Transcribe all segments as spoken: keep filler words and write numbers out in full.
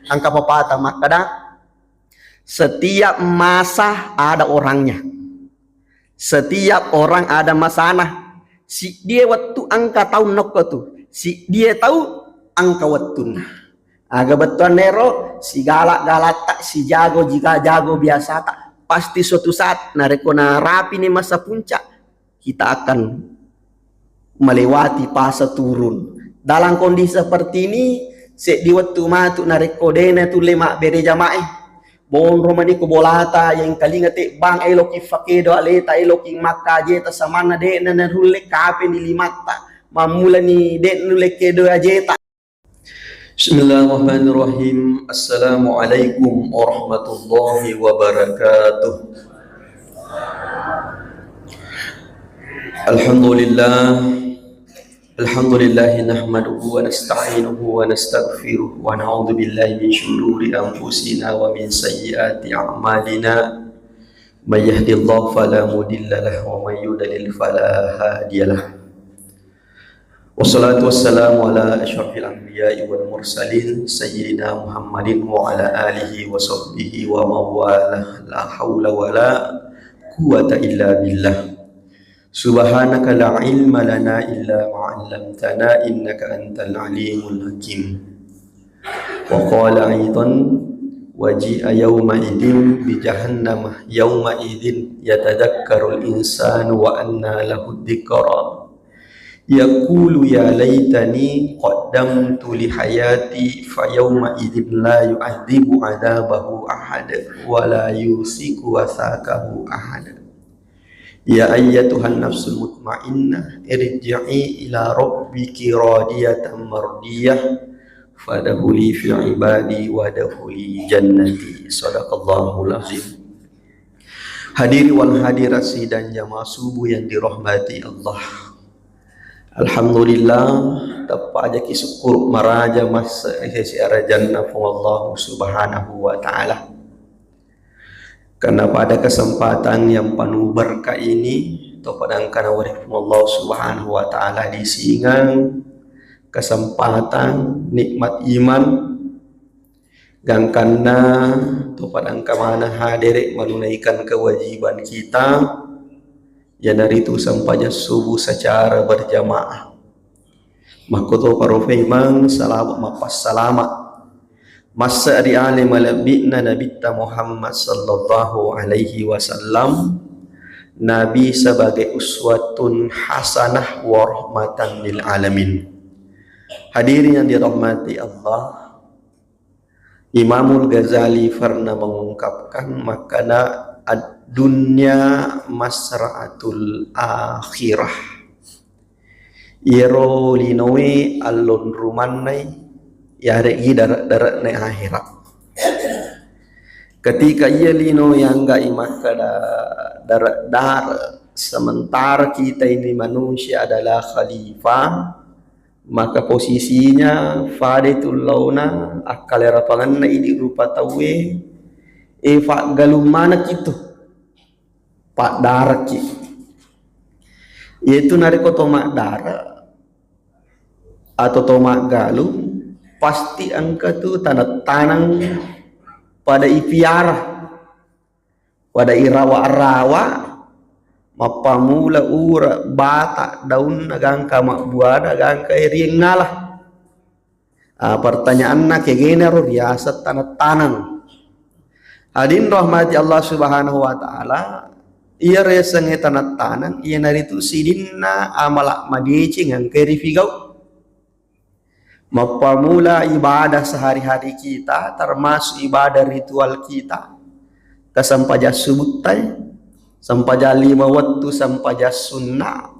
Engka pepatah makkeda, setiap masa ada orangnya. Setiap orang ada masana. Siddie wettu engka taunna okko tu. Siddie tau engka wettunna. Aga bettuanna ero, sigala-galatta, sijago jika jago biasata, pasti suatu saat narekko narapini masa puncak, kita akan melewati fase turun. Dalam kondisi seperti ini, seddi wettu matu narekko dena tulle mabbere jamae. Monro mani ko bolata, yang kalinga te bang, eloki fakedo aleta, eloki makka ajeta, samanna de'na narulle kapeni limatta, mammulani de' nulle kedo ajeta. Bismillahirrahmanirrahim. Assalamualaikum warahmatullahi wabarakatuh. Alhamdulillah. Alhamdulillah, nahmaduhu wa nasta'inuhu wa nastaghfiruh wa na'udzu billahi min syururi anfusina wa min sayyiati a'malina. May yahdillahu fala mudilla lahu wa may yudlil fala hadiya lahu. Wassalatu wassalamu ala asyrafil anbiya'i wal mursalin, sayyidina Muhammadin wa ala alihi wa sahbihi wa mawalah. La haula wa la quwwata illa billah. Subhanaka la ilma lana illa ma 'allamtana innaka antal alimul hakim. Wa qala aidan, wa ji'a yauma idzin bi jahannama yauma idzin yatadzakkarul insanu wa anna lahud dzikra. Yaqulu ya laitani qaddamtu li hayati fa yauma idzin la yu'adzibu adzabahu ahad wa la yusiku watsaqahu ahad. Ya ayyatuhan nafsul mutmainnah, irji'i ila rabbiki radiyatan mardiyah, fadkhuli fi ibadi wadkhuli jannati. Sadaqallahul azim. Hadiri wal hadirat sidang jamaah subuh yang dirahmati Allah. Alhamdulillah, teppa ajaki syukur maraja massa isi arajanna Puang Allah Subhanahu wa Ta'ala. Karena pada kesempatan yang penuh berkah ini, to padangkana wari Puang Allah Subhanahu wa Ta'ala di singang kesempatan nikmat iman, gangkanna to padangka mana hadere menunaikan kewajiban kita, yanaritu sempajang subuh secara berjamaah. Makkoto paro faimang salama mappassalama massa ri ale malebbi'na Nabitta Muhammad sallallahu alaihi wasallam, Nabi sebagai uswatun hasanah wa rahmatan lil alamin. Hadirin yang dirahmati Allah, Imamul Ghazali pernah mengungkapkan makna ad-dunya masra'atul akhirah. Iyaro linoe allonrumannai, yare'gi dare'-dare'na ahera. Ketika iya lino yangga'i makkeda dare'-dare', sementara kita ini manusia adalah khalifah, maka posisinya fade tu laona akkalerapangenna idi rupa tauwe, e faggalung manekki tu. Paddarekki. Iyatu narekko to maddare atau to maggalung, pasti engka tu taneng-taneng pada ipiara, pada irawa-rawa, mappamula ura, bata, daunna, gangka mabbuana, gangka riengngala. Ah, pertanyaanna, kegenaro riaseng taneng-taneng? Adin rahmati Allah Subhanahu wa Ta'ala, iya riasengnge taneng-taneng, iyanaritu sidinna amala madeceng engka rifigau. Mappamula ibadah sehari-hari kita, termasuk ibadah ritual kita. Kasempajang subuttai, sempajang lima wettu, sempajang sunnah,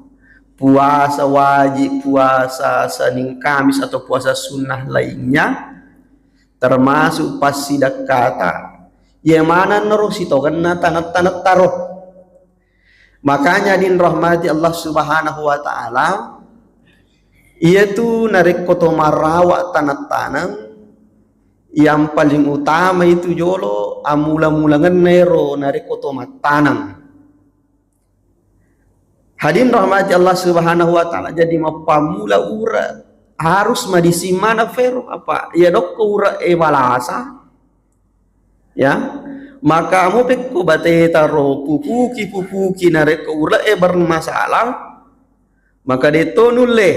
puasa wajib, puasa Senin Kamis atau puasa sunnah lainnya, termasuk passidakkata. Iya manennaro sitogenna taneng-taneng taro. Makanya din rahmati Allah Subhanahu wa Ta'ala, iyatu narekko to marawa taneng-taneng, yang paling utama itu jolo ammula-mulangenna ero narekko to mattaneng. Hadin rahmati Allah Subhanahu wa Ta'ala, jadi mappammula ura harus madising maneng fero, apa iya dokko ure' e malasa. Ya, maka mupekko bateta ro pupuki-pupuki narekko ure' e bermasalah, maka de' to nulle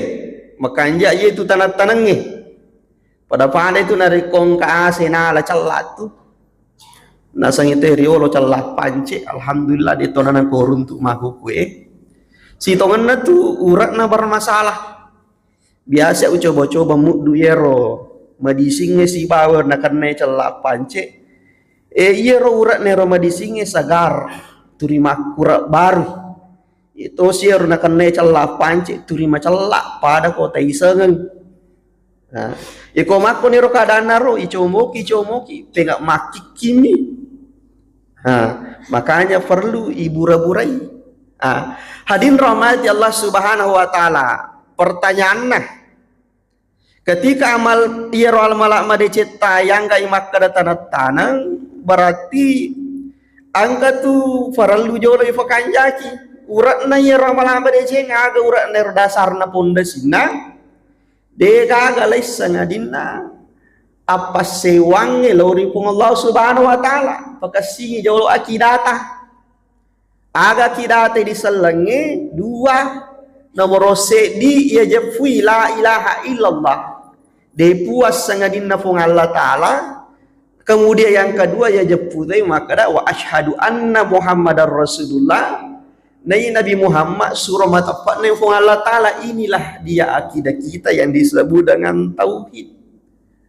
makanja' iye tu taneng-tanengnge. Pada-pada itu narekko engka ase nala cella' tu. Nasengngi te riolo cella' pance', alhamdulillah de' to naneng ko runtu' makkukue. Sitongenna tu ure'na bermasalah. Biasa ucoba-coba muddu iyaro madisingnge sibawa nakennai cella' pance'. E, iyaro ure'na ero madisingnge segar, turi makkure' baru. Iyatosi ero nakennai cella' pance', turi macella' pada ko taisengeng. Nah, iko makkoniro keadaanna ro, icomoki, icomoki, penga' makkikkimi. Nah, makanya perlu ibura-burai. Nah, hadirin rahmati Allah Subhanahu wa Ta'ala. Pertanyaanna, ketika amal iyaro amala' madecetta yangga'i makkeda taneng-taneng, berarti engka tu parellu jolo ifakanjaki. Ure'na iyaro amala' madeceng, aga ure'na ero dasarna pondasinna? De' gaga laisseng adinna appassewangnge lao ri Puang Allah Subhanahu wa Ta'ala. Pakessingi jolo akidata. Aga akidata disellengnge? Dua. Nomoro seddi, iya jeppui la ilaha illallah. De' puasseng adinna Puang Allah Ta'ala. Kemudian yang kedua, iya jeppu toi makkeda wa asyhadu anna Muhammadar Rasulullah. Nai Nabi Muhammad suro mateppe'na Puang Allah Ta'ala, inilah dia akidah kita yang disebut dengan tauhid.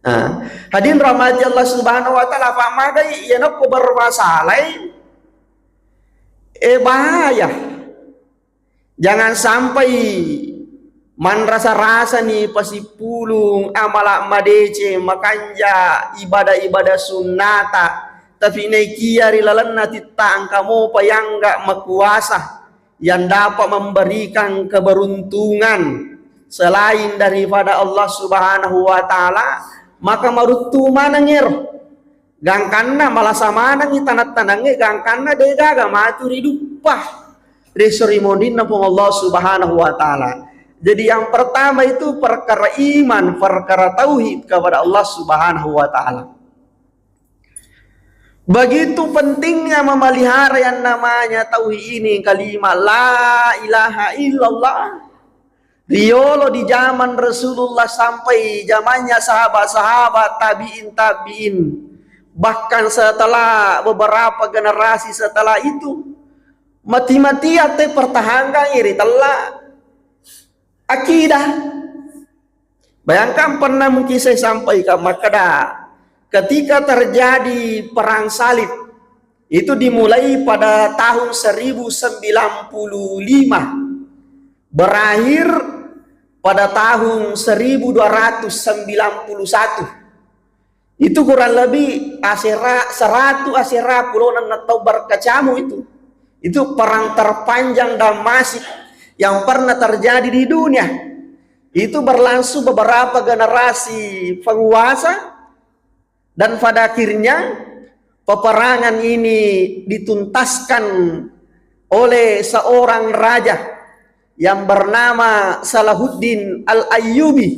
Nah, hadirin rahmati Allah Subhanahu wa Ta'ala, fa magai iya nokko bermasalai, eh, bahaya. Jangan sampai manrasa-rasani pasippulung amala' madeceng, makanja' ibadah-ibadah sunnata, tapi naikia ri lalenna titta engka mopa yangga' makuasa yang dapat memberikan keberuntungan selain daripada Allah Subhanahu wa Ta'ala, maka maruttu maneng ero. Gangkanna malasa manengngi taneng-tanengnge, gangkanna de' gaga matu riduppa ri esso ri monrinna Puang Allah Subhanahu wa Ta'ala. Jadi yang pertama itu perkara iman, perkara tauhid kepada Allah Subhanahu wa Ta'ala. Begitu pentingnya memelihara yang namanya tauhid ini, kalimat la ilaha illallah. Riolo di zaman Rasulullah sampai zamannya sahabat-sahabat, tabi'in, tabi'in, bahkan setelah beberapa generasi setelah itu, mati-matian te pertahankan iri tella akidah. Bayangkan, pernah mungkin saya sampaikan, makkeda ketika terjadi perang salib, itu dimulai pada tahun seribu sembilan puluh lima, berakhir pada tahun seribu dua ratus sembilan puluh satu. Itu kurang lebih asera, seratu asera pulona taung berkecamuk itu. Itu perang terpanjang dan masif yang pernah terjadi di dunia. Itu berlangsung beberapa generasi penguasa, dan pada akhirnya peperangan ini dituntaskan oleh seorang raja yang bernama Salahuddin Al-Ayyubi,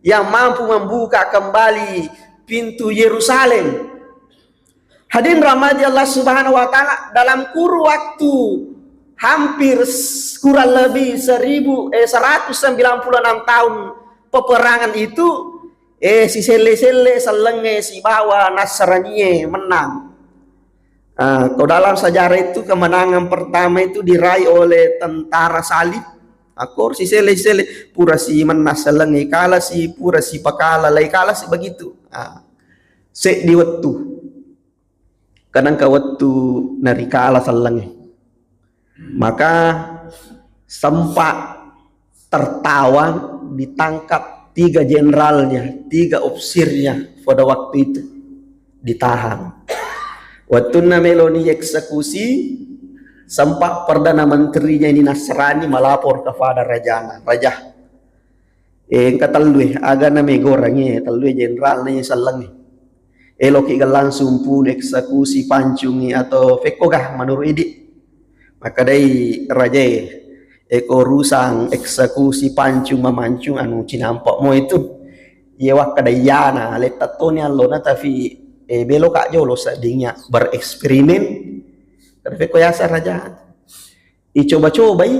yang mampu membuka kembali pintu Yerusalem. Hadirin rahmati Allah Subhanahu wa Ta'ala, dalam kurun waktu hampir s-, kurang lebih seribu, eh, seratus sembilan puluh enam tahun peperangan itu, eh, siselle-selle sellengnge sibawa Nasranie menang. Ah, kalau dalam sejarah itu, kemenangan pertama itu diraih oleh tentara salib. Akor siselle-selle, pura si menang sellengnge, kala si, pura si pakala, lai kala si, begitu. Ah, seddi wettu. Kadang ka wettu narikala sellengnge. Maka sempat tertawan, ditangkap tiga jenderalnya, tiga opsirnya pada waktu itu, ditahan. Wettunna meloni eksekusi, sempat Perdana Menterinya ini Nasrani melapor kepada rajana, "Raja, eh, engka tellue, aga na megorangnge, tellue jenderalna sellengnge. Eloki ga langsung punu eksekusi, pancungi, atau pekko ga menurut idi?" Makkedai rajae, Eko rusang eksekusi pancung mamancung anu cinampa mo itu. Iya wakkada iyana letta toni allona, tapi eh, beloka jolo seddingnya bereksperimen. Tapi ko yasa raja. Icoba-cobai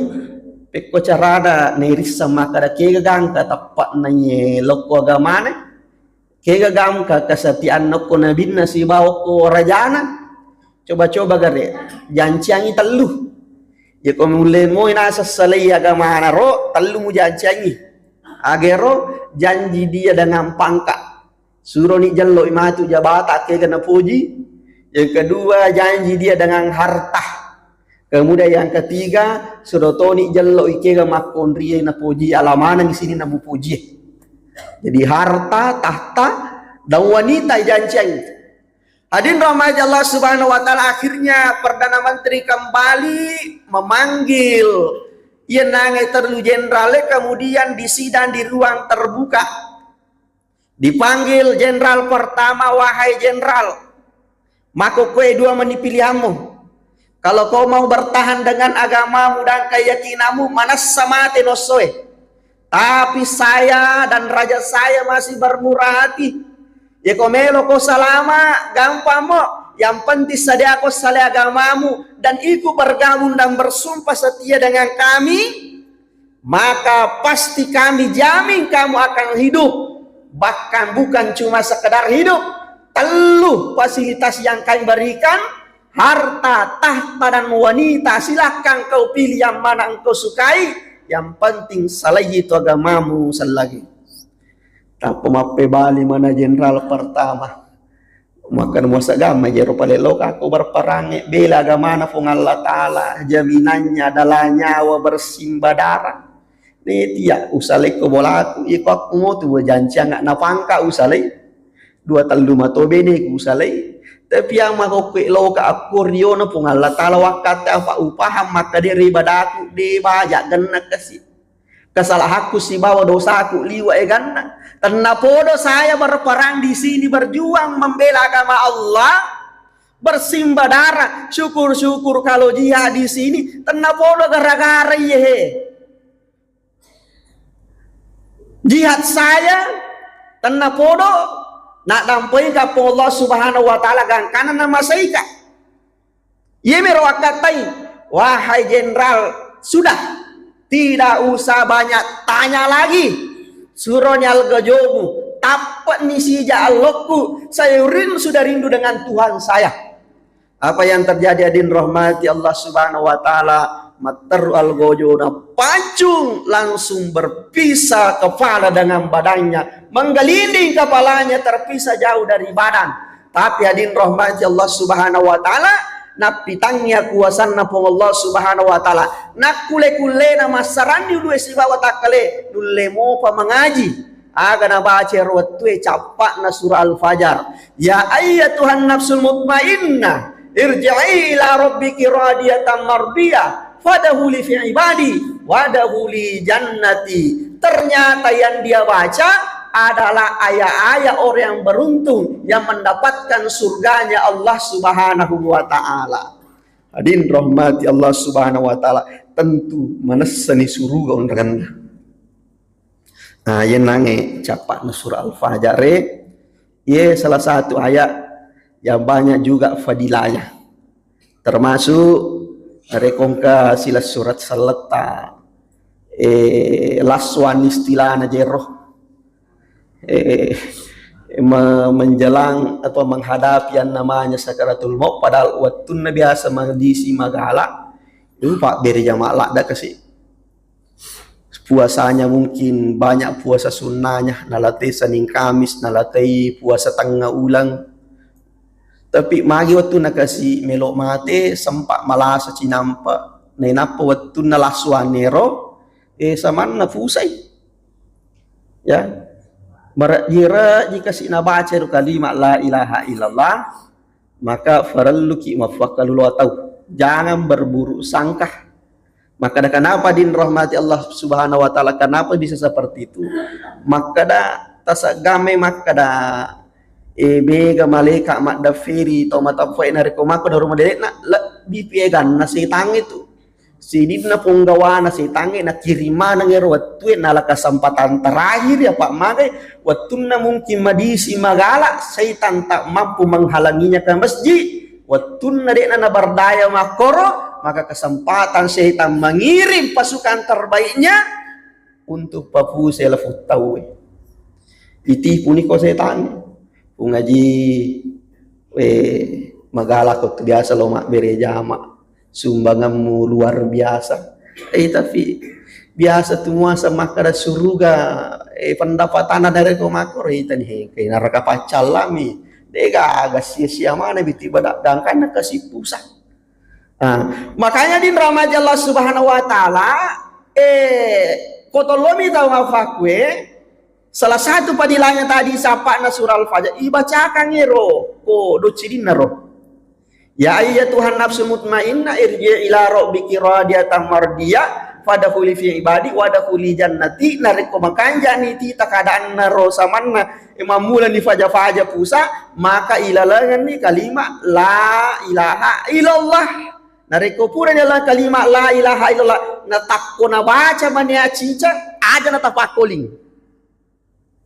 pekko carana nairisseng makkada kega gangka tappa'na iye lokko agamana, kega gangka kesetiaan okko nabinna sibawa okko rajana. Coba-coba gare, janciangi tellu. Yako mulle moi nasessalai agamana ro, tellu mujanciangi. Agero janji dia dengan pangkat. Suroni jelloi matu jabata kega napoji. Yang kedua, janji dia dengan harta. Kemudian yang ketiga, suro toni jelloi kega makkonrie napoji, alamaneng sini namupoji. Jadi harta, tahta, dan wanita janciangi. Hadirin rahmati Allah Subhanahu wa Ta'ala, akhirnya Perdana Menteri kembali memanggil iya nange terlu jenderal, kemudian disidang di ruang terbuka. Dipanggil jenderal pertama, "Wahai jenderal, mako koe dua meni pilihanmu. Kalau kau mau bertahan dengan agamamu dan keyakinanmu, manassa mate nossoe. Tapi saya dan raja saya masih bermurah hati. Yako melo ko salama, gampang mo. Yang penting sadiako sale agamamu dan ikut bergabung dan bersumpah setia dengan kami, maka pasti kami jamin kamu akan hidup. Bahkan bukan cuma sekedar hidup, tellu fasilitas yang kami berikan, harta, tahta, dan wanita, silahkan kau pilih yang mana engkau sukai. Yang penting salai itu agamamu sellagi." Tappa mappebali mana jenderal pertama. Makkeda muasagama jero pale loka ko berperang, bela agamana Puang Allah Ta'ala, jaminannya adalah nyawa bersimbah darah. Netia usalai ko bolaku, iko aku motu janciang na pangka usalai. Dua tellu mato bene ku usalai. Tapi yang makokke loka akko riona Puang Allah Ta'ala wakkate apa upahang makkade ri badaku de baja genna kasi. Kesalahanku sibawa dosaku liwa eganna. Tennapodo saya berperang di sini, berjuang membela agama Allah, bersimbah darah. Syukur-syukur kalau jihad di sini, tennapodo gara-gara iye he. Jihad saya tennapodo nak dampoika po Allah Subhanahu wa Ta'ala gangkana namaseika. Iyemiro wakkattai, "Wahai jenderal, sudah, tidak usah banyak tanya lagi. Suroni algojomu, tappe'ni sija allokku, saya rindu, sudah rindu dengan Tuhan saya." Apa yang terjadi, hadirin rahmati Allah Subhanahu wa Ta'ala? Matteru algojona pancung, langsung berpisah kepala dengan badannya, menggelinding kepalanya, terpisah jauh dari badan. Tapi hadirin rahmati Allah Subhanahu wa Ta'ala, nappitangngi akuasanna Puang Allah Subhanahu wa Ta'ala. Nakkulle-kullena massaranni ulue sibawa takkale, nulle mopa mangaji. Aga nabaca ero wettue, cappa'na surah Al-Fajar. "Ya ayyatuhan nafsul mutmainnah, irji'i ila rabbiki radiyatan mardiyah, fadkhuli fi ibadi, wadkhuli jannati." Ternyata yang dia baca adalah ayat-ayat orang yang beruntung yang mendapatkan surganya Allah Subhanahu wa Ta'ala. Hadirin rahmati Allah Subhanahu wa Ta'ala, tentu manessani suruga onronna. Nah, yenangnge cappa'na surah Al-Fajar, ye salah satu ayat yang banyak juga fadilahnya. Termasuk rekongka silessurat selletta, eh, laswan istilahna jero. Eh, me-, menjelang atau menghadapi yang namanya sakaratul maut, padahal wettunna biasa madisi magala, lupa beri jamaah ladda kasi. Puasanya mungkin banyak puasa sunnahnya, nalatai Senin Kamis, nalatai puasa tengah ulang. Tapi magi wettunna kasi melo mate, sempat malasa cinampa, nainappa wettunna lasuanero, eh, samanna pusai. Ya. Maraji-raji kasi nabaca ero kalimat la ilaha illallah, maka farelluki mafakkalulu atau jangan berburuk sangka. Makkeda, kenapa, hadirin rahmati Allah Subhanahu wa Ta'ala, kenapa bisa seperti itu? Makkeda, tasaggamai makkeda, eh, mega malaika maddafferi tau matappuai narekko makkeda rumah dedekna, lebbi pieganna setang itu. Sidinna ponggawana setangnge nakiring maneng ero wettue, nala kesempatan terakhir ya, apa magai, wettunna mungkin madisi magala, setan tak mampu menghalanginya ke masjid. Wettunna de'na naberdaya makkoro, maka kesempatan setan mengirim pasukan terbaiknya untuk papuse lafu tauwe. Itipu niko setan. Pung Aji, eh, magala ko tu biasa lo mabbere jama, sumbanganmu luar biasa. Eh, tapi biasa tu muasa makkada suruga, eh, pendapatanna dari ko makkoro, eh, tani, eh, ke neraka paccallami. De gaga sia-sia mana biti badak dangkanna kasi pusa. Ah, makanya din rahmati Allah Subhanahu wa Ta'ala, eh, ko tollomi tau mafakkue, salah satu padilanya tadi sapa'na surah Al-Fajr, ibacakan ero ko doccidinna ro. Ya ayyatuhan nafsul mutmainnah, irji' ila rabbiki radiyatan mardiyah, fadkhuli fi ibadi wadkhuli jannati. Narekko makanjani tita keadaanna ro samanna, eh, mammulani faja-faja pusa, maka ilalengenni kalimat la ilaha illallah. Narekko purani laleng kalimat la ilaha illallah, natakko nabaca mani acica, aja natapakkoling.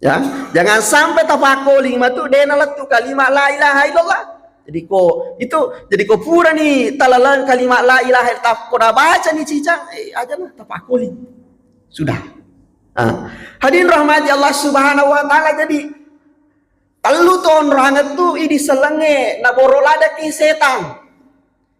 Ya, jangan sampai tapakkoling matu de nalettu kalimat la ilaha illallah. Jadi ko itu, jadi ko purani talaleng kalimat la ilaha illallah, ko nabaca ni cicang, eh, aja lah tapakkoling. Sudah. Ah. Hadirin rahmati Allah Subhanahu wa Ta'ala, jadi tellu tonroangeng tu idi sellengnge naboro ladeki setan.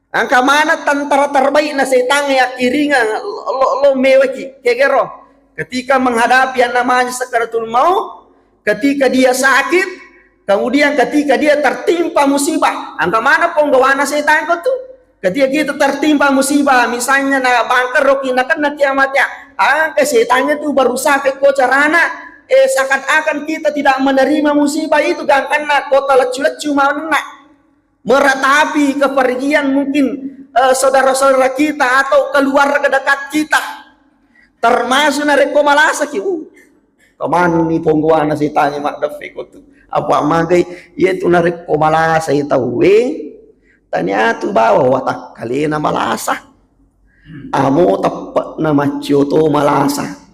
Engka maneng tentara terbaik na setan yakkiringeng lo, lo, lo meweki. Kegero. Ketika menghadapi yang namanya sakaratul maut, ketika dia sakit, kemudian ketika dia tertimpa musibah, engka maneng ponggawana setan ko tu. Ketika kita tertimpa musibah, misalnya na bangkerroki, nakenna kiamat ya, engka setannya tu berusaha pekko carana, eh, seakan-akan kita tidak menerima musibah itu, gangkanna kota leccu-leccu manenna. Meratapi kepergian mungkin, eh, saudara-saudara kita atau keluarga dekat kita. Termasuk narekko malasaki, uh, kemanni ponggoana setangnge maddeppe ko tu. Apa magai, iya tu narekko malasai tauwe, tania tu bawa watakkalena malasa. Amo teppe'na maccio to malasa.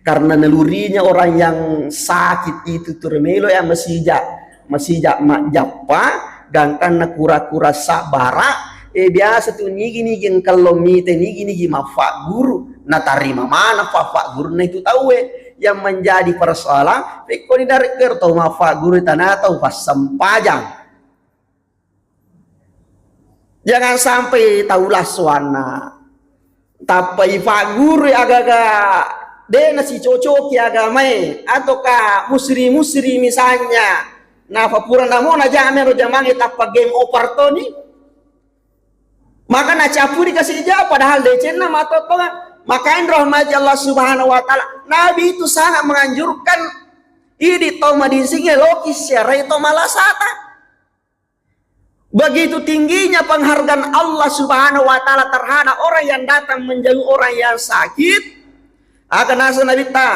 Karena nalurinya orang yang sakit itu tu remelo ya masija, masija majjappa, gangkanna kura-kura sabbara, eh, biasa tu nigi-nigi engkello mite, nigi-nigi maffa guru, natarima mana faffa gurunna itu tauwe yang menjadi persoalan, pekko ni darekkero tau maffa guru tanah tau passempajang. Jangan sampai tau lassoanna. Tappa ifaggurui aga-aga de nasicocoki agamae, ataukah musri-musri misalnya. Nafa pura namo najamero jamange tappa game over toni. Maka nacappuri kasi ja, padahal decenna matottonga. Maka rahmati Allah Subhanahu wa Ta'ala. Nabi itu sangat menganjurkan idi tau madisingnge loki siarai tau malasata. Begitu tingginya penghargaan Allah Subhanahu wa Ta'ala terhadap orang yang datang menjenguk orang yang sakit, aga nasa Nabitta,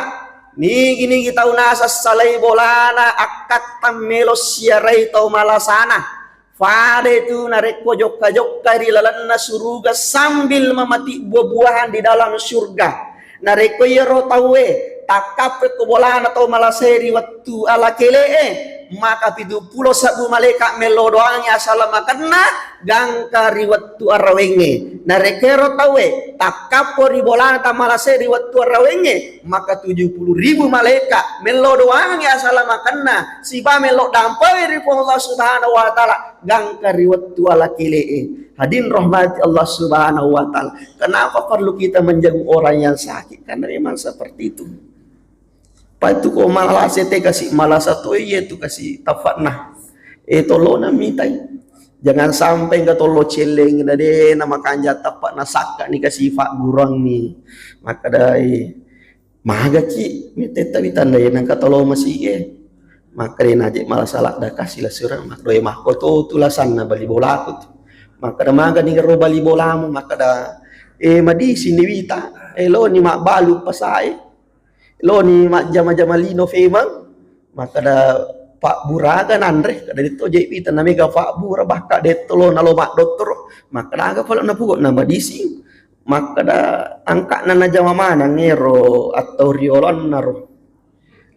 nigi-nigi tau nasessalai bolana akkattang melo siarai tau malasana. Fada itu narekko jokka-jokka ri lalenna suruga sambil memetik buah-buahan di dalam surga. Narekko iyaro tauwe takkappo ko bolana tau malasai ri wettu ala kele'e, maka pitu pulo sebbu malaika mello doangi asalamakenna gangka ri wettu arawengnge. Narekko ero tauwe takkappo ri bolana tau malasai ri wettu arawengnge, maka tujuh puluh ribu malaika mello doangi asalamakenna siba mello dampai ri Puang Allah Subhanahu wa Ta'ala gangka ri wettu ala kele'e. Hadin rahmati Allah Subhanahu wa Ta'ala. Kenapa perlu kita menjenguk orang yang sakit? Karena memang seperti itu. Patu ko malasa te kasi malasa to, iya tu kasi tafakna. Eh, tolona mitai. Jangan sampai engka tollo celleng na de na makanja tafakna sakka ni kasi fak gurang ni. Maka dai Magaki, mitetta witandai nangka tolo masi'e. Makkeda naje malasa ladda kasi lasurang, makdoe makkoto tu lasanna bali bolaku tu. Makkeda magani ro bali bolamu, makkeda, eh, madisini wita, eh, loni mabbalu pasae, loni majjama-jama lino femeng, makkeda pabburaga nanre, kada ditto je wita na mega pabbura, bakka detto lo nalo maddottoro, makkeda aga pale napugo na madising. Makkeda angka'na najama maneng ero attau riolonna ro.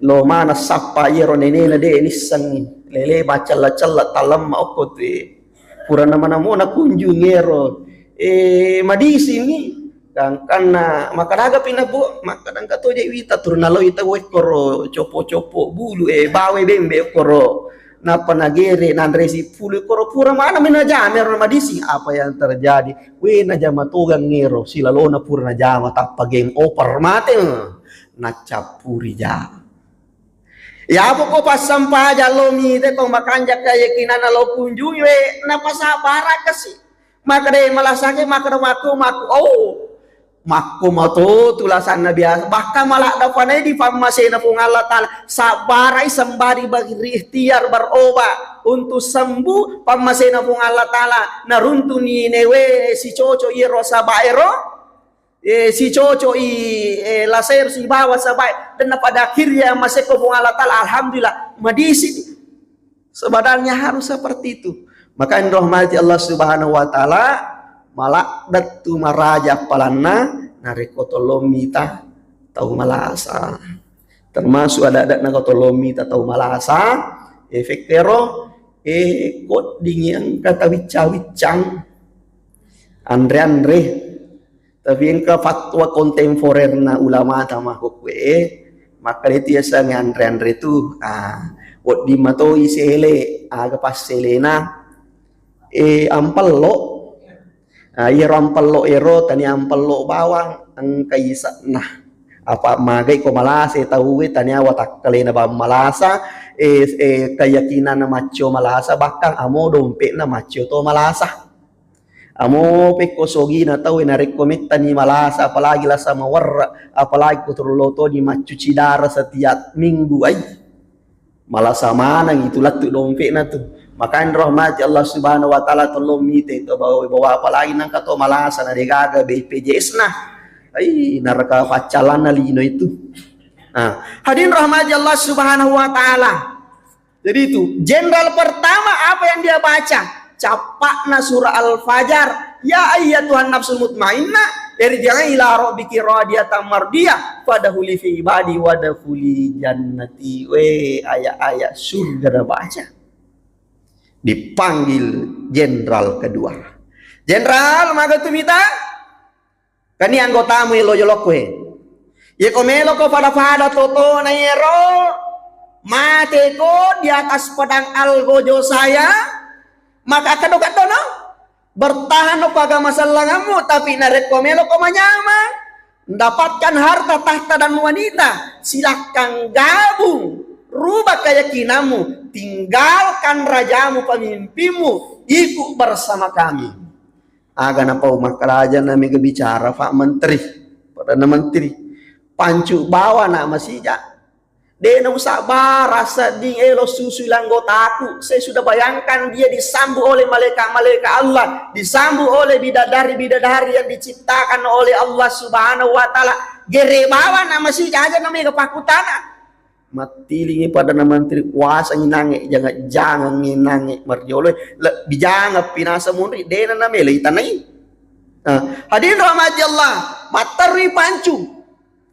Lo maneng sappa iyaro nenena de nissengngi. Lele bacella-cella talemma okko tu e. Pura nama-namona kunjung ero. Eh, madisini. Gangkanna makkeda aga pi na, Bu? Makkeda engka to je wita turun naloi tau ekkoro copo-copo bulu, eh, bawe bembe ekkoro. Nappa nagere nanre sipulu ekkoro pura mana menajame ero madising. Apa yang terjadi? We najama togang ero silalona pura najama tappa game over mate. Nacappuri ja. Ya pokok passampajang lo mite to makanja keyakinanna lo kunjungi we napasabara kasi. Makkeda malasake makkeda makku makku oh makku mato tulasanna biasa bahkan maladda fanai di pammasena Puang Allah Ta'ala sabbarai sembari berikhtiar berobat untuk sembuh pammasena Puang Allah Ta'ala naruntuni newe sicoco iyaro sabaero eh, sicoco i eh, laser sibawa sabai dan pada akhirnya masekko Puang Allah Ta'ala alhamdulillah madisi. Sebenarnya harus seperti itu. Maka yang rahmati Allah Subhanahu wa Ta'ala, maladdattu maraja palanna narekko tolong mita tau malasa. Termasuk ada-ada nako tolong mita tau malasa, efek tero, eh, koddingi engka tawicca-wiccang, anre-anre. Tapi engka fatwa kontemporerna ulama tama kokkue, makkeda itu yasengnge anre-anre tu, ah, wedding matoi sele, aga passelena, eh, ampello. Ah, iyaro ampello ero, tania ampello bawang, engka ise'na. Apa magai ko malasa tauwe, tania watakkalena bang malasa, eh, eh, keyakinanna maccio malasa, bahkan amo dompetna maccio to malasa. Amo pekko sogina tau narekko mettani malasa, apalagi lasa mawerre, apalagi ko terlalu toni maccuci darah setiap minggu, ai. Malasa maneng itu lettu dompetna tu. Makanya rahmati Allah Subhanahu wa Ta'ala tolong mite to bawa, bawa apalagi nangka to malasa na degaga B P J S na. Ai, neraka paccalanna lino itu. Nah, hadirin rahmati Allah Subhanahu wa Ta'ala. Jadi itu, jenderal pertama apa yang dia baca? Cappakna surah Al-Fajar. Ya ayyatuhan nafsul mutmainnah, irji'i ila rabbiki radiyatan mardiyah, fadkhuli fi ibadi wadkhuli jannati. We, ayat-ayat surga dah baca. Dipanggil jenderal kedua. Jenderal, maga tu mita? Kani anggotamu elo jolokku he. Yeko meloko pada-pada totona ero, mateko di atas pedang algojo saya, maka keddo-keddono, bertahanno ko agama sellangammu, tapi narekko meloko manyameng, mendapatkan harta, tahta dan wanita, silakan gabung, rubah keyakinanmu, tinggalkan rajamu, pemimpinmu, ikut bersama kami. Aga napau makkaraja na mega bicara Pak Menteri, Perdana Menteri. Pancu bawa na masija. Dena usabara sedding elo susu langgotaku. Saya sudah bayangkan dia disambut oleh malaikat-malaikat Allah, disambut oleh bidadari-bidadari yang diciptakan oleh Allah Subhanahu wa Ta'ala. Gere bawa na masija aja na mega pakutana. Mattilingi pada na menteri, puasangi nange, jangan-jangan nange marjolo, lebbi jangan pinasa munri, dena na melo itanai. Nah, hadirin rahmati Allah, matterui pancu,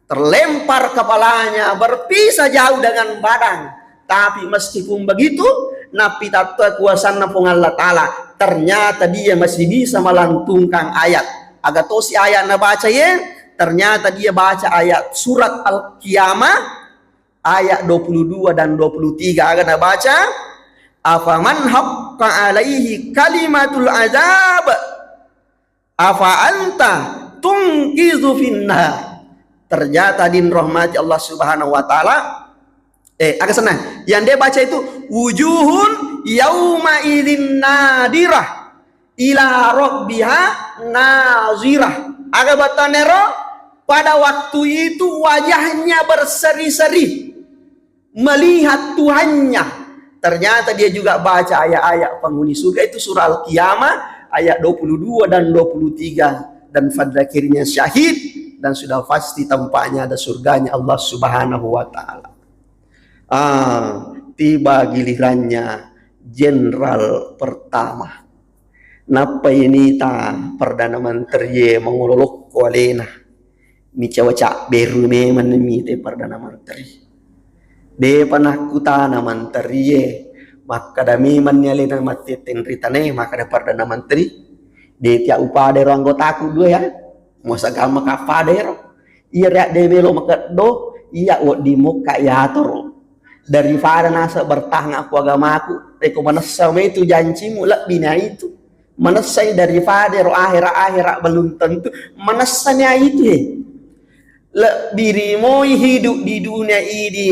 terlempar kepalanya, berpisah jauh dengan badan. Tapi meskipun begitu, napitatto kuasanna Puang Allah Ta'ala, ternyata dia masih bisa melantungkan ayat. Aga tosi ayat nabaca ye, ternyata dia baca ayat surat Al-Qiyamah, ayat dua puluh dua dan dua puluh tiga, aga nabaca, "Afaman haqqa alaihi kalimatul azab, afa anta tunqizu finnar." Ternyata din rahmati Allah Subhanahu wa Ta'ala, eh, aga senna? Yang dia baca itu, "Wujuhun yauma idzin nadirah ila rabbiha nazirah." Aga battanero? Pada waktu itu wajahnya berseri-seri melihat Tuhannya. Ternyata dia juga baca ayat-ayat penghuni surga itu surah Al-Qiyamah ayat dua puluh dua dan dua puluh tiga, dan pada akhirnya syahid dan sudah pasti tempatnya ada surganya Allah Subhanahu wa Ta'ala. Ah, tiba gilirannya jenderal pertama. Nappa inita Perdana Menteri e mangololokko alena. Micawa cabberu memang mite Perdana Menteri. Depa nakkutana menteri e, makkada memang ni alena mattetteng ri tanae, makkada Perdana Menteri, de tia upada ero anggotaku dua ya. Mosagamma kapada ero. Iya ria de melo makeddo, iya wedding mokka yatoro. Daripada nasa bertahan aku agamaku, reko manessa mai tu jancimu, lebbi na itu. Manessai daripada ro akhirat-akhirat belum tentu. Manessani itu he. Lebbi rimoi hidup di dunia ini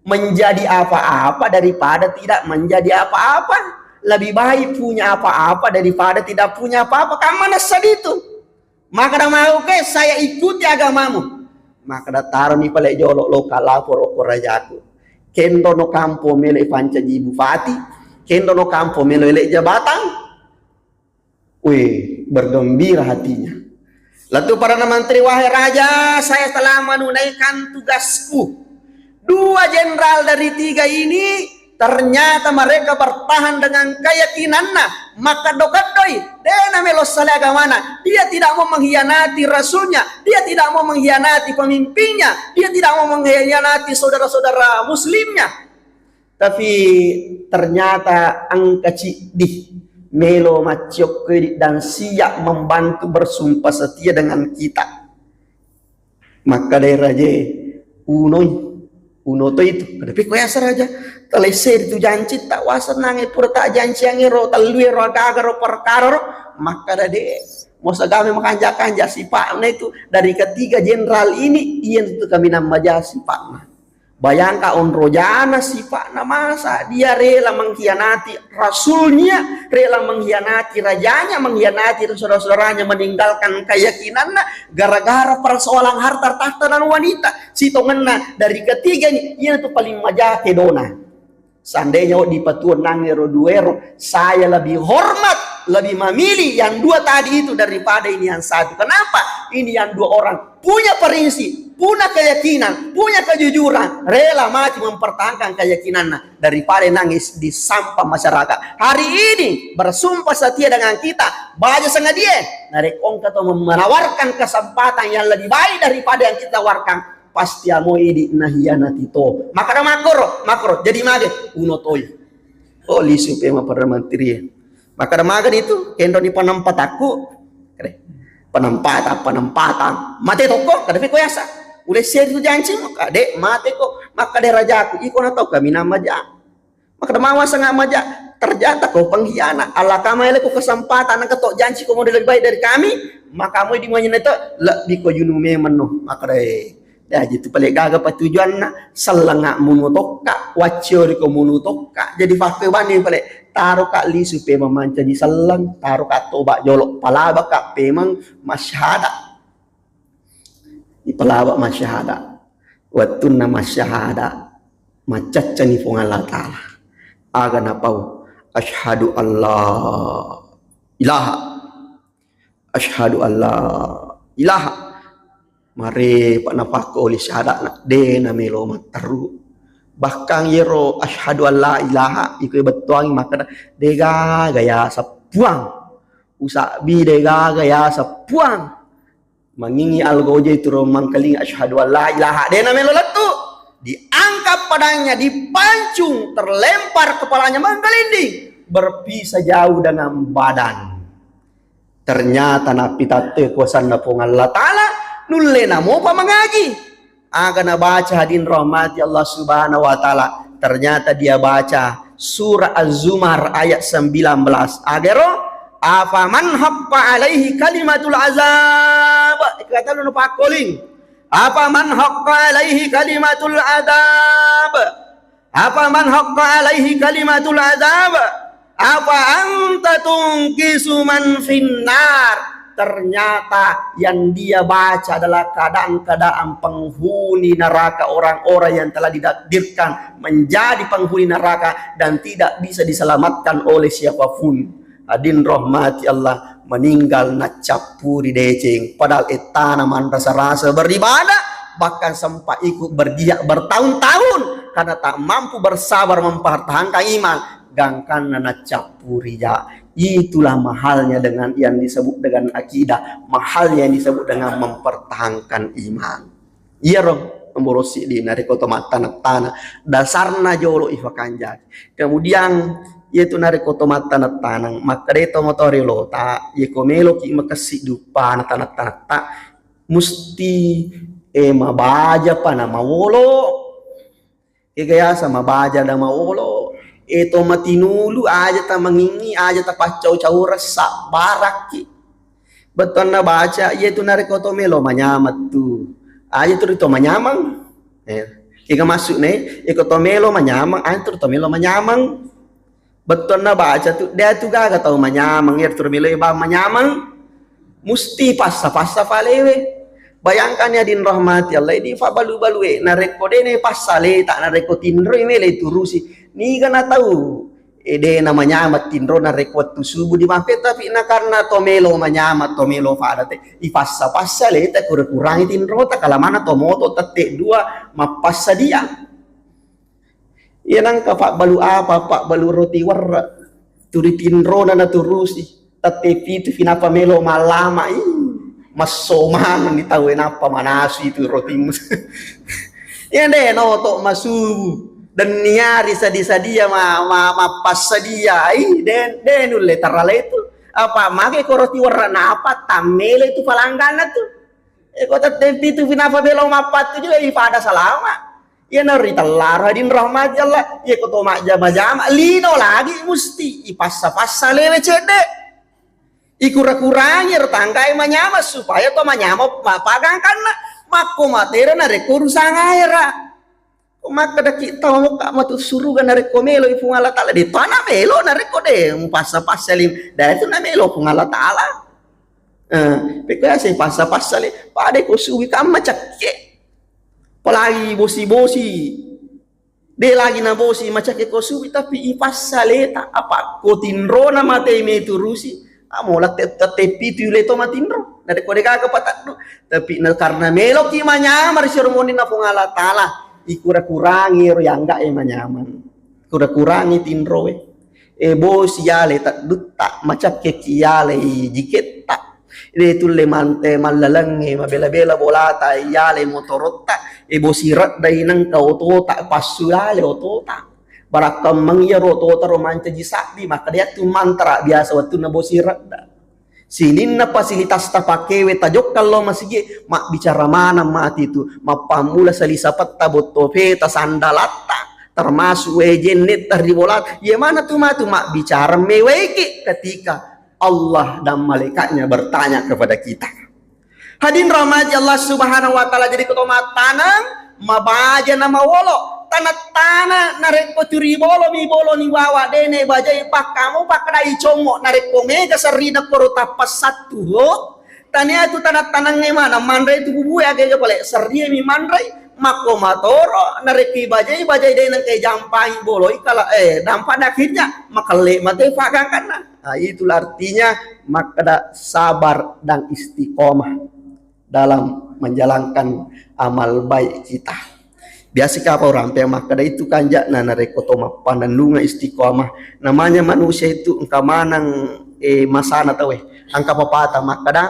menjadi apa-apa daripada tidak menjadi apa-apa. Lebih baik punya apa-apa daripada tidak punya apa-apa. Kan manessa itu. Makkada mau ke saya ikuti agamamu. Makkada taroni pale jolo loka laporo ko rajaku. Kendo no kampo melo pancaji bupati, kendo no kampo melo ele jabatan. Weh, bergembira hatinya. Lalu Perdana Menteri, wahai raja, saya telah menunaikan tugasku. Dua jenderal dari tiga ini ternyata mereka bertahan dengan keyakinanna, makkeddo-keddoi, de namelo sale agamana. Dia tidak mau mengkhianati rasulnya, dia tidak mau mengkhianati pemimpinnya, dia tidak mau mengkhianati saudara-saudara muslimnya. Tapi ternyata engka ciddi melo macciokko dan siap membantu bersumpah setia dengan kita. Makkadai rajae, unoi, uno to itu. Kada piko yasa raja, talesse itu janci tak wasenange pura tak janciange ro, tellue ro, agaga ro, perkara ro. Makkada de, mosagame makanja-kanja sipa'na itu dari ketiga jenderal ini, iya itu kami nama ja sipa'na. Bayangkan onrojana sipa'na masa dia rela mengkhianati rasulnya, rela mengkhianati rajanya, mengkhianati saudara-saudaranya, meninggalkan keyakinanna gara-gara persoalan harta tahta dan wanita. Sitongenna dari ketiga ini, iya tu paling maja kedona. Seandainya dipatuang nang ero dua ero, saya lebih hormat, lebih memilih yang dua tadi itu daripada ini yang satu. Kenapa? Ini yang dua orang punya prinsip, punya keyakinan, punya kejujuran, rela mati mempertahankan keyakinannya daripada nangis di sampah masyarakat. Hari ini bersumpah setia dengan kita, baja sengadia, narekko engka to menawarkan kesempatan yang lebih baik daripada yang kita tawarkan, pasti amo idi nahianati to. Makkada makkoro, makkoro, jadi mage, uno toi. Oh, lisu pe ma Perdana Menteri. Makkada magani tu, kendoni penempatakku. Kere. Penempatan, penempatan. Mate toko, kada piko yasa. Ulessi tu janci, maka de mate ko. Makkada rajaku, iko na tau kami nama ja. Makkada mawa sanga maja, ternyata ko pengkhianat. Allah kama ele ko kesempatan, nang ketok janci ko model lebih baik dari kami, maka mo di manyene to, lebbi ko junu memang no. Makkada eh. Jaji tu pale gaga patujuanna, sellenga munu tokka, waccori ko munu tokka. Jadi fakke bani pale, taro ka lisu pemeng mancaji selleng, taro ka toba jolo, palaba ka pemeng masyhada. Ipalaba masyhada. Wettunna masyhada, maccaccani Puang Allah Ta'ala. Aga napau, asyhadu alla ilaha Asyhadu alla ilaha. Mare pa napakko oli syahada'na, de namelo matteru. Bahkan yero asyhadu alla ilaha, iko bettuangi makkeda, de gaga yaseng Puang. Usabbi de gaga yaseng Puang. Mangingi algoje turo mangkalinga asyhadu alla ilaha, de namelo lettu. Diangkat padangnya, dipancung, terlempar kepalanya menggelinding, berpisah jauh dengan badan. Ternyata nappitatte kuasanna Puang Allah Ta'ala, nulle namopa mangaji. Aga nabaca hadirin rahmati Allah Subhanahu wa Ta'ala. Ternyata dia baca surah Az-Zumar ayat sembilan belas. Agero, afaman haqqa alaihi kalimatul azab. Kata lu pakoling. Afaman haqqa alaihi kalimatul azab. Afaman haqqa alaihi kalimatul azab, afa anta tunqisu man finnar. Ternyata yang dia baca adalah keadaan-keadaan penghuni neraka, orang-orang yang telah ditakdirkan menjadi penghuni neraka dan tidak bisa diselamatkan oleh siapapun. Hadirin rahmati Allah, meninggal naccappuri deceng, padahal ettana manrasa-rasa beribadah, bahkan sempat ikut berjihad bertahun-tahun karena tak mampu bersabar mempertahankan iman. gangkanna naccappuri ja. Itulah mahalnya dengan yang disebut dengan akidah, mahalnya yang disebut dengan mempertahankan iman. Iyaro nomoro siddi narekko to mattana-tana, dasarna jolo ifakanjaki. Kemudian, iyatu narekko to mattana-tanang, makkeda to motoro lota, iyako meloki makessi duppana tana-tanatta, musti, eh, mabaja pa namawolo. Ega yasa mabaja da mawolo, e to matinulu aja ta mangingi, aja ta paccau-cau ressa barakki. Bettuanna baca, iya tu narekko to melo manyameng tu. Aja tu rito manyameng. Eh, ega maksudna, iko to melo manyameng, aja tu rito melo manyameng. Bettuanna baca tu, de tu gaga tau manyameng, iya tu melo bang manyameng. Musti passa-passa falewe. Bayangkan ya din rahmati Allah, di fa balu-balue. Narekko dene passa leta, narekko tinroi mele turusi. Niga na tau, e, de na manyameng tinro narekko wettu subuh di mape, tapi na karena to melo manyameng, to melo fada te, ipassa-passa leta, kura-kurangi tinrota, kalamana to moto tette dua mappassadia. Iya nangka pabbalu apa, pabbalu roti werre. Turi tinrona naturusi. Tette pitu finapa melo mallama. Ih, masso maneng ni tau e nappa manasu itu rotimu. Iya de noto masubu. Denniari sadi-sadia ma, ma, mappassadia. Ih, de, de nulle tarala itu. Apa mage ko roti werre napa tammelo itu palangganna tu. E ko tette pitu finapa melo mappattu juga ipada salama. Iya na ritellara din rahmati Allah. Iya ko to majjama-jama lino lagi musti ipassa-passa lewe cedde. Ikura-kurangi retanggae manyama supaya to manyama ma-, pagangkanna. Makko matera narekko urusan ahera. Ko makkedaki tau mokka matu suruga narekko meloi Puang Allah Taala, de to na melo narekko de mupassa-passa lin, de tu na melo Puang Allah Taala. Eh, pekko yase passa-passa le, pada ko suwi kamma cakke. Apalagi bosi-bosi. De lagi na bosi macakke ko suwi, tapi ipassa leta. Apa ko tinrona mate me turusi. Amo la te-, tette pitu le to matinro. Narekko de gaga pataddu. Tapi na karena meloki manyameng ri sero monrinna Puang Allah Taala, ikura-kurangi ro yangga e manyameng. Kura-kurangi tinroe. E bosi yale taddutta, macakkeki yale jiketta. De tulle mante mallalengnge, mabela-bela bolata, yale motorotta, e bosi reddai nengka otota, passu yale otota. Barakkammeng iyaro otota ro mancaji sabbi, makkeda yattu mantara biasa wettunna bosi redda. Sininna fasilitas tapakewe tajokka lao masigi, mabbicara maneng mati tu, mappammula salisapetta, bottopeta, sandalatta, termasuk wae jennetta ri bola. Iya mana tu matu mabbicara mewaiki ketika Allah dan malaikatnya bertanya kepada kita. Hadirin rahmati Allah Subhanahu wa Ta'ala, jadi keto mattaneng, mabaja na mawolo. Tana-tana narekko turi bolo mi bolo ni wawa dene bajai pakkamu pakkedai commo, narekko mega serrina koro tappa sattu ho. Tania tu tana-tanangnge mana manre tu bubue age pale serrie mi manre makko matoro narekki bajai bajai dene ke jampai boloi kala eh dampa dakinya makelle mate pagangkanna. Nah, itulah artinya makkeda sabar dan istiqomah dalam menjalankan amal baik kita. Biasa kapau rampe makkeda itu kanja'na narekko to mappanennunga istiqomah. Namanya manusia itu engka maneng, eh, masana tauwe. Engka papata makkeda,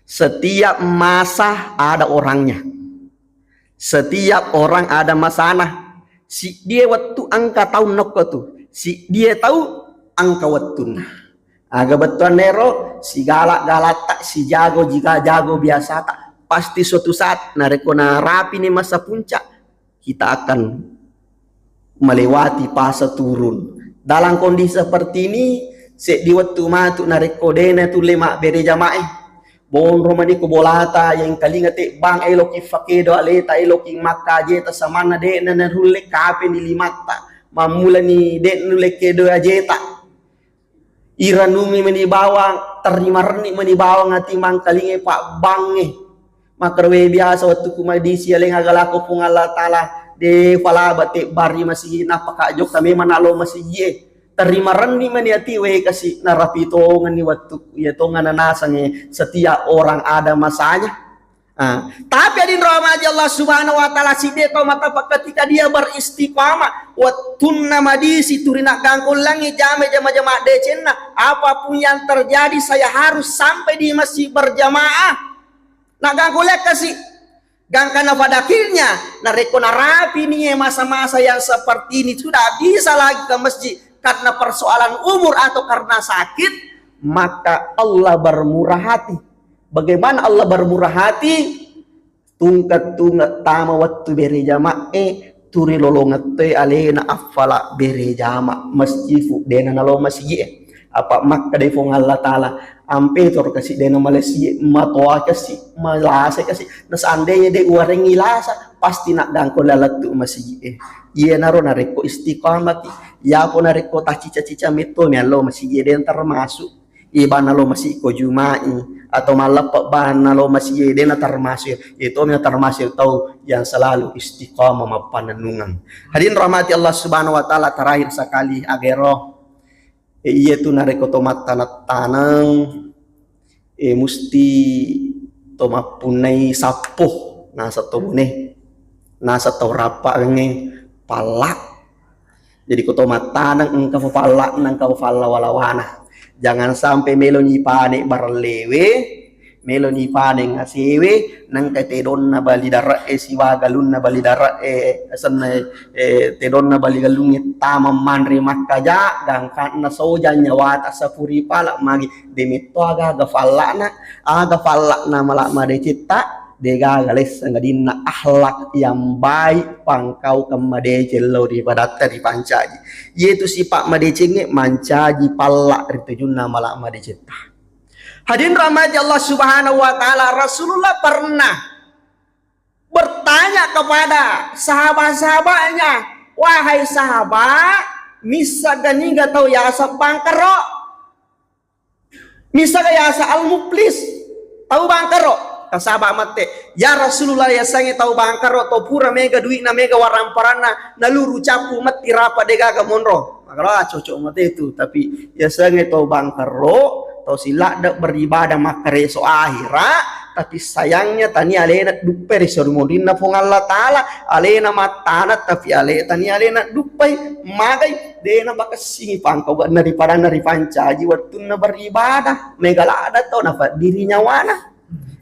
setiap masa ada orangnya. Setiap orang ada masana. Siddie wettu engka taung nokko tu. Siddie tau engka wettunna. Aga bettuanna ero, sigala-galatta, sijago jiga-jago biasata, pasti suatu saat narekko narapini masa puncak, kita akan melewati fase turun. Dalam kondisi seperti ini, seddi wettu matu narekko dena tulle mabbere jamae. Bonro mani ko bolata yang kalinga tebbang eloki fakedo aleta, eloki makkajeta samanna de'na narulle kapeni limatta. Mammulani de' nulle kedo ajeta. Iranungi meni bawang, terima renni meni bawang ati mangkalinge pabbangnge. Makkedae biasa wettu ku madisi aleng aga lako Puang Allah Taala, de falaba tebbari masigi napaka jokka memang nalo masigi e. Terima renni meni ati we kasi narapi tongenni wettu iya tongana nasange setiap orang ada masanya. Ah, tapi adinro amaji Allah Subhanahu wa Ta'ala, sidde tau matapa ketika dia beristiqamah, wettunna madisi turi naggangkullangi jame jama-jama decenna, apapun yang terjadi saya harus sampai di masjid berjamaah. Naggangkulleng kasi. Gangkana pada akhirnya, narekko narapi nie masa-masa yang seperti ini, sudah bisa lagi ke masjid karena persoalan umur atau karena sakit, maka Allah bermurah hati. Bagaimana Allah bermurah hati? Tungke-tungke tama wettu bere jama'e, turi lolongeng toi alena affala bere jama masjid fu, dena nalo masjid e. Apa makkeda Puang Allah Ta'ala, ampe toro kasi dena malasi, matoa kasi, malasa kasi. Na seandainya de uwarengi lasa, pasti naggangko lalettu masjid e. Iyanaro narekko istiqamah ki, yapo narekko taccica-cica metto miallo masjid e, de termasuk. Iye, banna lo masiko Juma'i atau malleppe banna lo masiye, dena termasuk. Itu memang termasuk tau yang selalu istiqamah mappanennungeng. Hadirin rahmati Allah Subhanahu wa Ta'ala, terakhir sekali agero. E, iya tu narekko to mattaneng-taneng, e, musti to mappunnai sappo, nasa to bone, nasa to rappa nge palla. Jadi ko to mattaneng engka fafalla'na, engka fafalla wala-wana. Jangan sampai melo ni pane barellewe, melo ni pane ngasewe, nengka tedonna bali dare'e siwa galunna bali dare'e, asenna, eh, tedonna bali galungnge tama manre makkaja, gangkanna soja nyawata sapuri pala magi, demetto aga-aga falla'na, aga falla'na mala madecetta, degaga lesseng adinna akhlak yang baik pangkaukeng madeceng lao ri padatta ripancaji. Iyetu sifat madecengnge mancaji palla ri tujunna mala madecetta. Hadirin rahmati Allah Subhanahu wa Ta'ala, Rasulullah pernah bertanya kepada sahabat-sahabatnya, "Wahai sahabat, missagga niga tau yaseng bangkero?" Missagga yaseng al-muflis, tau bangkero. Tasaba mette, "Ya Rasulullah, yasengnge tau bangkero, tau pura mega dui'na, mega waramparanna, naluru cappu metti rapa degaga monro." Makala cocok mate itu, tapi yasengnge tau bangkero, tau siladde beribadah makkareso ahera, tapi sayangnya tania alena duppai ri sorimurinna Puang Allah Ta'ala, alena mattana tapi ale tania alena duppai, magai dena bakessingi pangkau daripada naripancaji wettunna beribadah. Mega ladda tau napaddiri nyawana.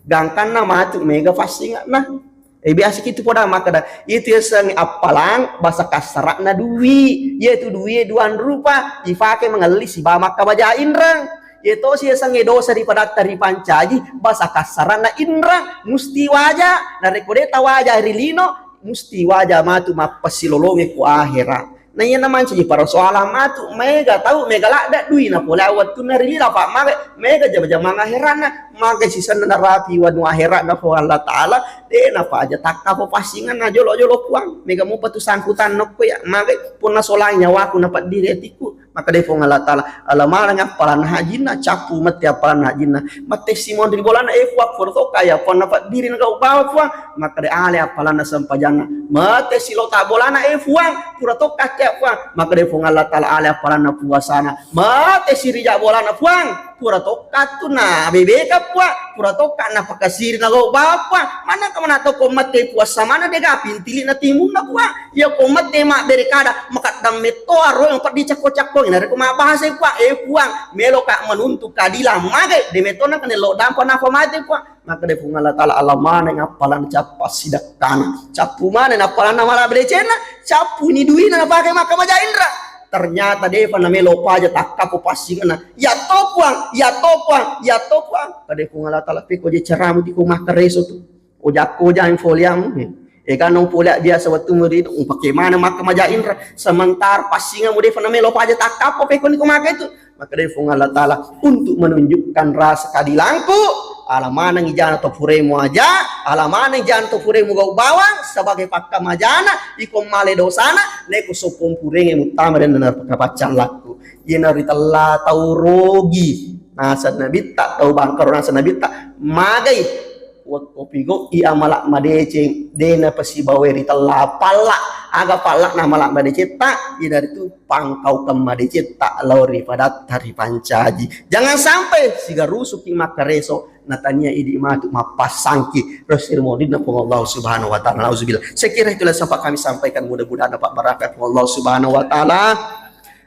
Gangkanna matu mega passinge'na. Eh, biasa kitu poda makkeda, itu yasengnge appalang basa kassara'na dui. Iyatu dui duan rupa, ipake mangelli sibawa makkamaja inreng. Iye tosi yasengnge dosa ri padatta ripancaji, basa kassara'na inreng, musti waja. Narekko de tawaja ri lino, musti waja matu mappassilolonge ku ahera. Na iyana mancaji persoalan matu, maega tau, mega ladda duina pole wettunna ri lino, apa maga, mega jama-jamang aheranna, maga sisenna narapi wanu aheranna Puang Allah Ta'ala, de napaja takkapo passingenna jolo-jolo Puang, mega mupa tu sangkutan nokko ya, maga punna solang nyawaku napaddiri atikku, makkeda Puang Allah Ta'ala, ala maneng appalanna hajinna, cappu mette appalanna hajinna, mette simon ri bolana, eh Puang, pura tokka ya Puang napaddiri nagau bawa Puang, makkeda ale appalanna sempajanna, mette silota bolana, eh Puang, pura tokka ya Puang, makkeda Puang Allah Ta'ala ale appalanna puasana, mette sirija bolana Puang, pura tokka tu na bebeka Puang, pura tokka napakasiri nagau bawa Puang, manna ka mana tokko mette puasa mana dega pintili na timunna Puang, iya ko mette mabbere kada, makaddang metto aro yang peddi cakko-cakko, narekko mabbahasa Puang, eh Puang, meloka menuntut keadilan, magai, de metto na kene lo dampa nafa mate Puang. Makkeda Puang Allah Ta'ala, ala maneng appalang cappa sidekkana. Cappu maneng appalanna mala belecenna, cappu ni duina napake makkamaja inra. Ternyata depa namelo paja takkapo passingenna. Ya to Puang, ya to Puang, ya to Puang. Kade Puang Allah Ta'ala, peko je caramu tiko makkareso tu. Ojakko jang foliamu. Ega no pola biasa wettu murid, upake maneng makkamaja inra. Sementara passingamu depa namelo paja takkapo peko niko makai tu. Makkeda Puang Allah Ta'ala, untuk menunjukkan rasa keadilanku, ala maneng ijana to puremu aja, ala maneng ijana to puremu gau bawang sebagai pakkamajana, iko male dosana, neko soppong purengnge muttama dan neraka paccallakku. Iyana ritella tau rogi, nasa nabitta, tau bangkaro nasa nabitta, magai Wekko pigau i amala madeceng, de napasibawa ri tella palla. Aga palla na amala madecetta, iyanaritu pangkaukeng madecetta lao ri padatta ripancaji. Jangan sampai sigarusuki makkareso, natania idi matu mappassangki ro sirmodinna Puang Allah Subhanahu wa Ta'ala. Nauzubillah. Saya kira itulah sempat kami sampaikan, mudah-mudahan dapat barakat Puang Allah Subhanahu wa Ta'ala.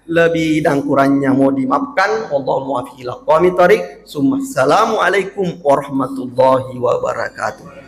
Lebih dan kurangnya mohon dimaafkan. Wallahu muwaffiq ila aqwamit thariq. Summa assalamualaikum warahmatullahi wabarakatuh.